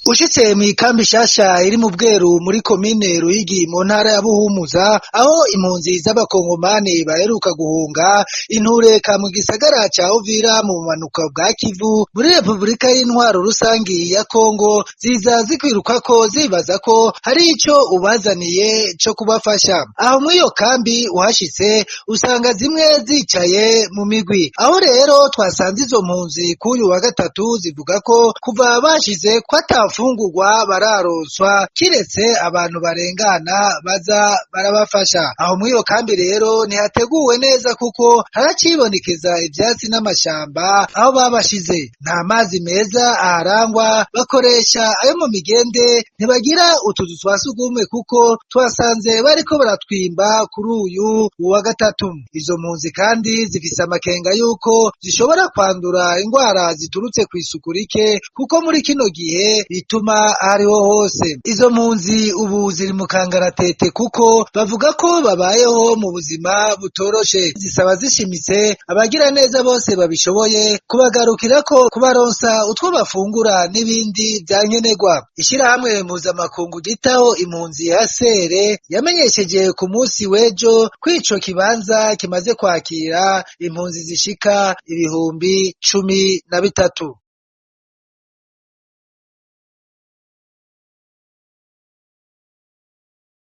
Ushitse mw'ikambi shasha iri mu Bweru muri komine Ruyigi mu ntara ya Buhumuza, aho impunzi z'abakongomani baheruka guhunga intureka mu gisagara ca Uvira mu bumanuko bwa Kivu muri Republika y'Intwaro Rusangi ya Kongo, ziza zikwirukako zibaza ko hari ico ubazaniye co kubafasha. Aho mw'iyo kambi uhashitse usanga zimwe zicaye mu migwi. Aho rero twasanze izo mpunzi k'uyu wa gatatu zivuga ko kuva bashize ko ata mfungurwa bararonswa kiretse abantu barengana baza barabafasha. Aho mw'iyo kambi rero ntihateguwe neza kuko haracibonekeza ivyatsi n'amashamba aho babashize. Nta mazi meza aharangwa, bakoresha ayo mu migende, ntibagira utuzu twa sugumwe kuko twasanze bariko baratwimba kuri uyu wa gatatu. Izo mpunzi kandi zifise amakenga yuko zishobora kwandura ingwara ziturutse kw'isuku rike kuko muri kino gihe bituma ahariho hose. Izo mpunzi ubu ziri mu kangaratete kuko bavuga ko babayeho mu buzima butoroshe. Zisaba zishimitse abagira neza bose babishoboye kubagarukirako, kubaronsa utwo bafungura n'ibindi vya nkenerwa. Ishirahamwe mpuzamakungu ryitaho impunzi HCR yamenyesheje ku musi w'ejo ko ico kibanza kimaze kwakira impunzi zishika 13,000.